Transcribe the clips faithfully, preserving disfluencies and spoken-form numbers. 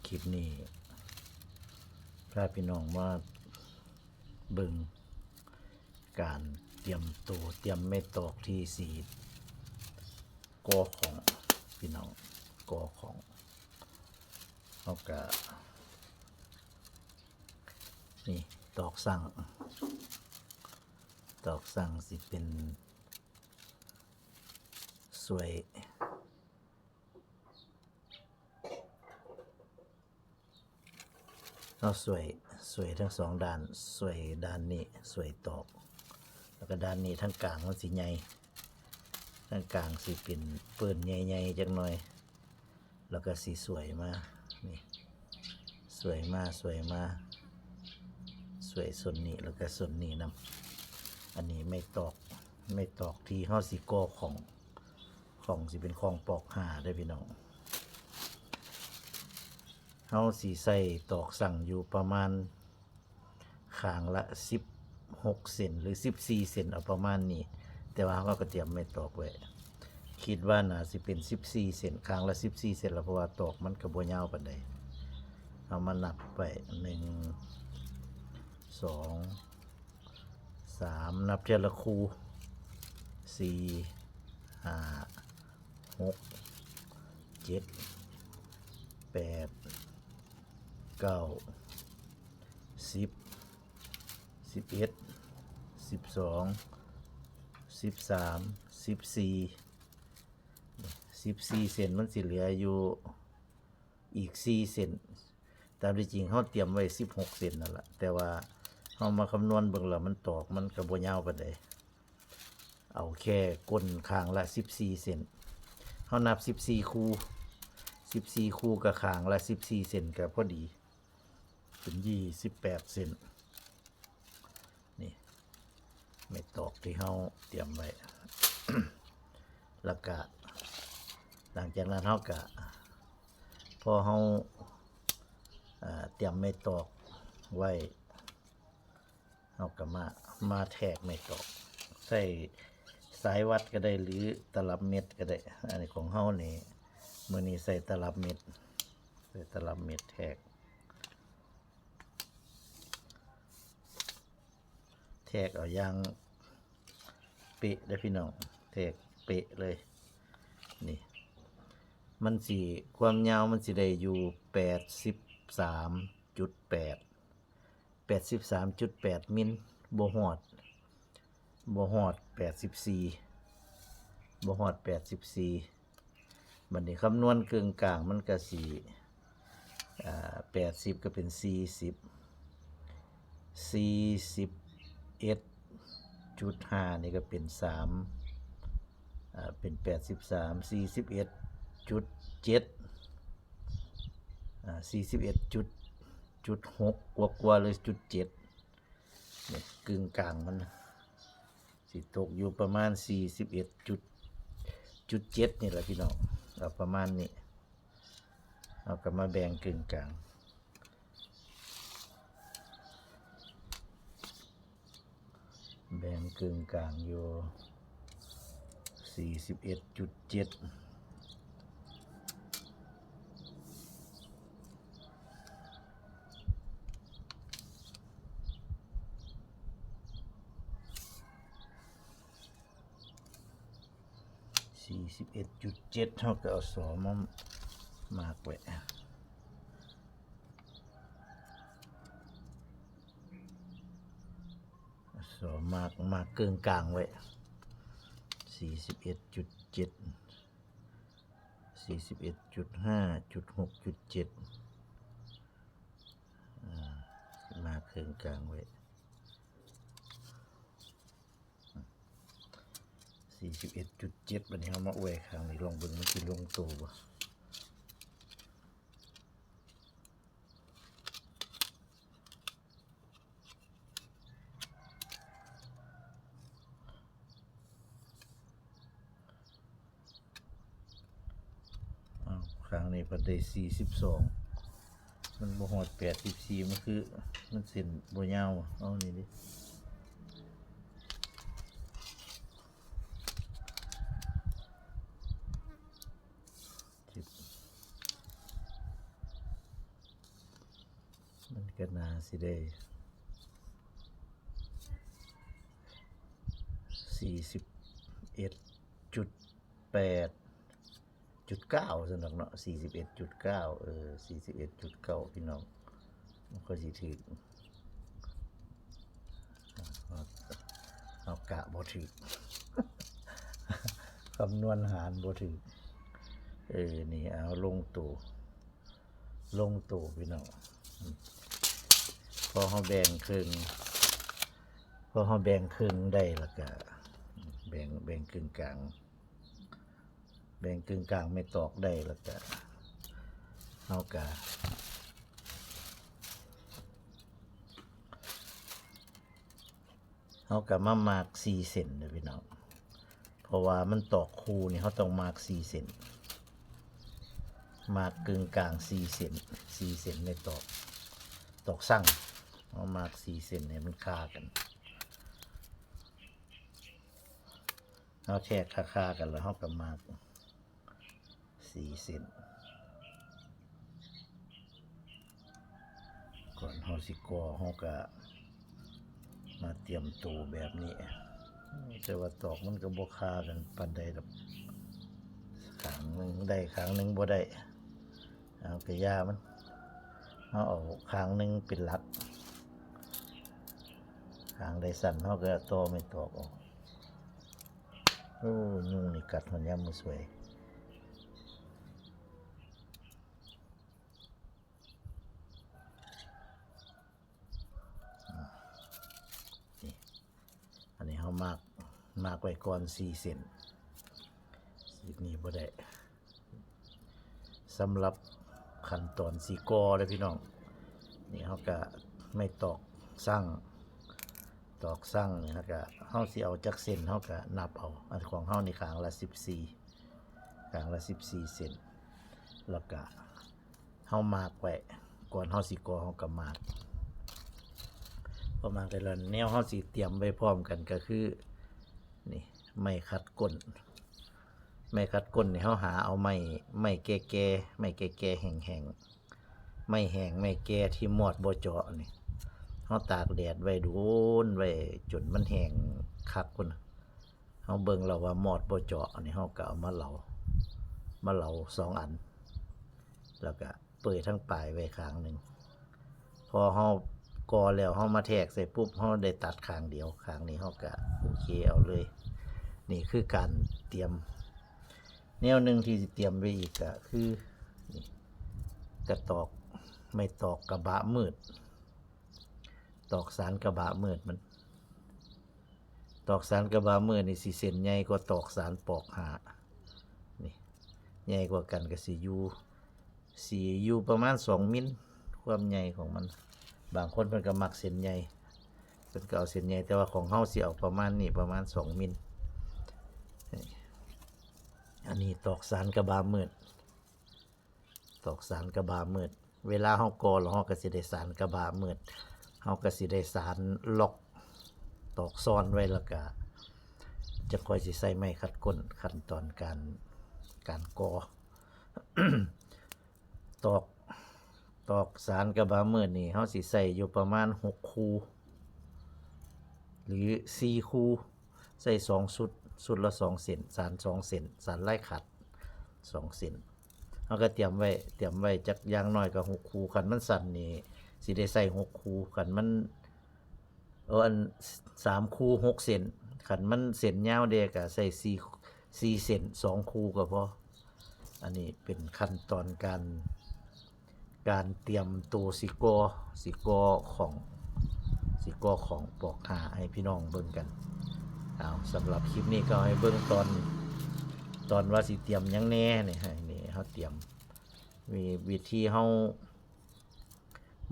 คลิปนี้พาพี่น้องมาเบิ่งการเตรียมตัว เตรียมไม้ตอกที่สิก่อข้อง พี่น้อง ก่อข้อง เฮากะ นี่ ตอกสั่ง ตอกสั่งสิเป็นส่วย เอาส่วย ส่วยทั้งสองด้าน ส่วยด้านนี้ ส่วยตอก แล้วก็ด้านนี้ทั้งกลางมันสิใหญ่ ทั้งกลางสิเป็นเปิ้นใหญ่ๆจักหน่อย แล้วก็สิส่วยมา นี่ ส่วยมา ส่วยมา ส่วยส่วนนี้ แล้วก็ส่วนนี้นำ อันนี้ไม้ตอก ไม้ตอกที่เฮาสิก่อข้อง ข้องสิเป็นข้องปอกห้าเด้อพี่น้อง เฮาสิใส่ตอกสั่งอยู่ประมาณข้างละสิบหกเซนหรือสิบสี่เซน เอาประมาณนี้ แต่ว่าเฮาก็เตรียมไม้ตอกไว้ คิดว่าน่าสิเป็นสิบสี่เซน ข้างละสิบสี่เซนละ เพราะว่าตอกมันก็บ่ยาวปานใด เอามานับไว้ หนึ่ง สอง สาม นับเทื่อละคู่ สี่ ห้า หก เจ็ด แปด เก้า สิบ สิบเอ็ด สิบสอง สิบสาม สิบสี่ สิบสี่เซน มันสิเหลืออยู่อีกสี่เซน ตามที่จริงเฮาเตรียมไว้สิบหกเซนนั่นล่ะ แต่ว่าเฮามาคำนวณเบิ่งแล้วมันตอกมันก็บ่ยาวปานใด เอาแค่ก้นข้างละสิบสี่เซน เฮานับสิบสี่คู่ สิบสี่คู่กับข้างละสิบสี่เซนก็พอดี เป็นยี่สิบแปดเซน นี่ ไม้ตอกที่เฮาเตรียมไว้ แล้วก็ หลังจากนั้นเฮาก็ พอเฮา อ่า เตรียมไม้ตอกไว้ เฮาก็มา มาแทกไม้ตอก ใส่สายวัดก็ได้ หรือตลับเม็ดก็ได้ อันนี้ของเฮานี่ มื้อนี้ใส่ตลับเม็ด ใส่ตลับเม็ดแทก แทกเอาอย่างเป๊ะเด้อพี่น้อง แทกเป๊ะเลย นี่ มันสิ ความยาวมันสิได้อยู่แปดสิบสามจุดแปด แปดสิบสามจุดแปดมิล บ่ฮอด บ่ฮอดแปดสิบสี่ บ่ฮอดแปดสิบสี่ บัดนี้คำนวณกึ่งกลางมันก็สิ อ่า แปดสิบก็เป็นสี่สิบ สี่สิบเอ็ดจุดห้า นี่ก็เป็นสาม อ่า เป็นแปดสิบสาม สี่สิบเอ็ดจุดเจ็ด อ่า สี่สิบเอ็ดจุด จุดหก กว่าๆ เลย จุดเจ็ด เนี่ย กึ่งกลางมันนะ สิตกอยู่ประมาณสี่สิบเอ็ดจุด จุดเจ็ดนี่แหละพี่น้อง เอาประมาณนี้ เอาก็มาแบ่งกึ่งกลาง แบ่งกึ่งกลางอยู่ สี่สิบเอ็ดจุดเจ็ด สี่สิบเอ็ดจุดเจ็ด เฮาก็เอาสอมามาร์กไว้ สอมาร์ก มาร์กกึ่งกลางไว้ สี่สิบเอ็ดจุดเจ็ด สี่สิบเอ็ดจุดห้า จุดหก จุดเจ็ด อ่า มาร์กกึ่งกลางไว้ สี่สิบเอ็ดจุดเจ็ด บัดนี้เฮามาอวยข้างนี้ ลองเบิ่งมันสิลงตัวบ่ อ้าว ข้างนี้พัดได้สี่สิบสอง มันบ่ฮอดแปดสิบสี่ มันคือ มันเส้นบ่ยาว เอานี่ดิ สิบ ก็น่าสิได้ สี่สิบเอ็ดจุดแปดจุดเก้า ซั่นดอกเนาะ สี่สิบเอ็ดจุดเก้า เออ สี่สิบเอ็ดจุดเก้า พี่น้อง มันก็สิถืก เอา เอากะบ่ถืก คำนวณหารบ่ถืก เออ นี่ เอาลงตัว ลงตัวพี่น้อง พอเฮาแบ่งครึ่ง พอเฮาแบ่งครึ่งได้แล้วก็ แบ่ง แบ่งครึ่งกลาง แบ่งครึ่งกลางแม่ตอกได้แล้วก็ เฮาก็ เฮาก็มามาร์กสี่เส้นเด้อพี่น้อง เพราะว่ามันตอกคู่นี่ เฮาต้องมาร์กสี่เส้น มาร์กครึ่งกลางสี่เส้น สี่เส้นในตอก ตอกซั่ง เฮามาร์กสี่เส้นให้มันคากัน เฮาแทกคาๆกันแล้วเฮาก็มาร์กสี่เส้น ก่อนเฮาสิก่อ เฮาก็มาเตรียมตัวแบบนี้ แต่ว่าตอกมันก็บ่คากันปานใดดอก ข้างหนึ่งได้ ข้างหนึ่งบ่ได้ เอาก็อย่ามัน เฮาเอาข้างหนึ่งเป็นหลัก ข้างใดสั้นเฮาก็ต่อไม้ตอกออก โอ้ ยุงนี่กัดฮอดยามมื้อสวย อ่า นี่ อันนี้เฮามาร์ก มาร์กไว้ก่อนสี่เส้น ขีดนี้บ่ได้ สำหรับขั้นตอนสิก่อเด้อพี่น้อง นี่เฮาก็ไม้ตอกซั่ง ตอกซั่งนี่เฮาก็ เฮาสิเอาจักเส้นเฮาก็นับเอา อันของเฮานี่ข้างละสิบสี่ ข้างละสิบสี่เส้น แล้วก็เฮามาร์กไว้ ก่อนเฮาสิก่อเฮาก็มาร์ก พอมาร์กได้แล้ว แนวเฮาสิเตรียมไว้พร้อมกันก็คือ นี่ ไม้ขัดก้น ไม้ขัดก้นนี่เฮาหาเอาไม้ ไม้แก่ๆ ไม้แก่ๆ แห้งๆ ไม้แห้ง ไม้แก่ที่มอดบ่เจาะนี่ เฮาตากแดดไว้โดนไว้จนมันแห้งคักพุ้นน่ะ เฮาเบิ่งแล้วว่ามอดบ่เจาะนี่ เฮาก็เอามาเหลา มาเหลาสองอัน แล้วก็เปื่อยทั้งปลายไว้ข้างหนึ่ง พอเฮาก่อแล้วเฮามาแทกใส่ปุ๊บ เฮาได้ตัดข้างเดียว ข้างนี้เฮาก็โอเคเอาเลย นี่คือการเตรียม แนวหนึ่งที่สิเตรียมไว้อีกก็คือ นี่ กระตอก ไม้ตอกกระบะมืด ตอกสารกระบะมืดมัน ตอกสารกระบะมืดนี่สิเส้นใหญ่กว่าตอกสารปอกห้า นี่ ใหญ่กว่ากันก็สิอยู่ สิอยู่ประมาณสองมิล ความใหญ่ของมัน บางคนเพิ่นก็มักเส้นใหญ่ เพิ่นก็เอาเส้นใหญ่ แต่ว่าของเฮาสิเอาประมาณนี้ ประมาณสองมิล นี่ อันนี้ตอกสารกระบะมืด ตอกสารกระบะมืด เวลาเฮาก่อแล้วเฮาก็สิได้สารกระบะมืด เฮาก็สิได้สารล็อก ตอกซ้อนไว้ แล้วก็จะค่อยสิใส่ไม้ขัดก้น ขั้นตอนการ การก่อ ตอก ตอกสารกระบะมืดนี่ เฮาสิใส่อยู่ประมาณหกคู่ หรือสี่คู่ ใส่สองชุด ชุดละสองเส้น สารสองเส้น สารลายขัดสองเส้น เฮาก็เตรียมไว้ เตรียมไว้จักอย่างน้อยก็หกคู่ คันมันสั้นนี่ สิได้ใส่หกคู่ คันมัน เออ อันสามคู่หกเส้น คันมันเส้นยาวแด่ก็ใส่สี่ สี่เส้น สองคู่ก็พอ อันนี้เป็นขั้นตอนการ การเตรียมตัวสิก่อ สิก่อข้อง สิก่อข้องปอกห้าให้พี่น้องเบิ่งกัน เอา สำหรับคลิปนี้ก็ให้เบิ่งตอน ตอนว่าสิเตรียมหยังแหน่นี่ ให้นี่เฮาเตรียม มีวิธีเฮา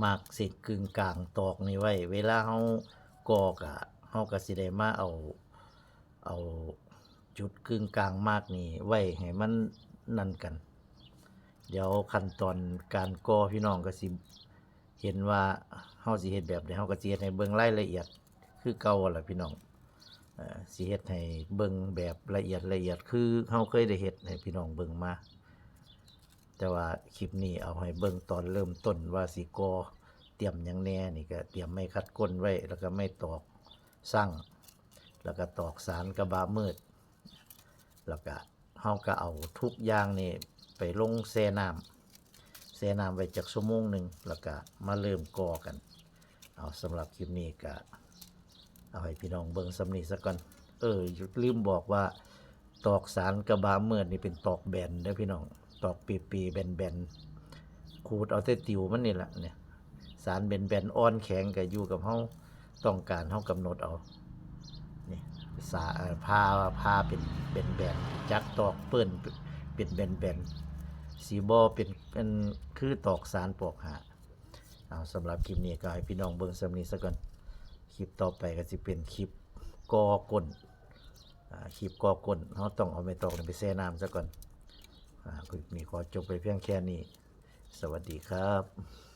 มาร์กเส้นกึ่งกลางตอกนี่ไว้ เวลาเฮาก่อก็ เฮาก็สิได้มาเอา เอาจุดกึ่งกลางมาร์กนี่ไว้ให้มันนั่นกัน เดี๋ยวขั้นตอนการก่อพี่น้องก็สิเห็นว่าเฮาสิเฮ็ดแบบใด เฮาก็สิเฮ็ดให้เบิ่งรายละเอียดคือเก่าหั่นล่ะพี่น้อง เอ่อ สิเฮ็ดให้เบิ่งแบบละเอียดละเอียด คือเฮาเคยได้เฮ็ดให้พี่น้องเบิ่งมา แต่ว่าคลิปนี้เอาให้เบิ่งตอนเริ่มต้นว่าสิก่อ ตรียมหยังแหน่นี่ก็เตรียมไม้ขัดก้นไว้ แล้วก็ไม้ตอกซั่ง แล้วก็ตอกสารกะบะมืด แล้วก็เฮาก็เอาทุกอย่างนี่ไปลงแช่น้ำ แช่น้ำไว้จักชั่วโมงหนึ่ง แล้วก็มาเริ่มก่อกัน เอา สำหรับคลิปนี้ก็เอาให้พี่น้องเบิ่งส่ำนี้ซะก่อน เออ ลืมบอกว่า ตอกสารกะบะมืดนี่เป็นตอกแบนเด้อพี่น้อง ตอกเปๆแบนๆ ขูดเอาแต่ติวมันนี่แหละเนี่ย สารแบนๆ อ่อนแข็งก็อยู่กับเฮา ต้องการเฮากำหนดเอา นี่ สา เอ่อ ผ่า ผ่าเป็นแบนๆ จักตอกเปิ้นเป็นแบนๆ สิบ่เป็น เป็นคือตอกสารปอกหา เอา สำหรับคลิปนี้ก็ให้พี่น้องเบิ่งส่ำนี้ซะก่อน คลิปต่อไปก็สิเป็นคลิปก่อก้น อ่า คลิปก่อก้น เฮาต้องเอาไม้ตอกนี่ไปแช่น้ำซะก่อน อ่า คลิปนี้ขอจบไปเพียงแค่นี้ สวัสดีครับ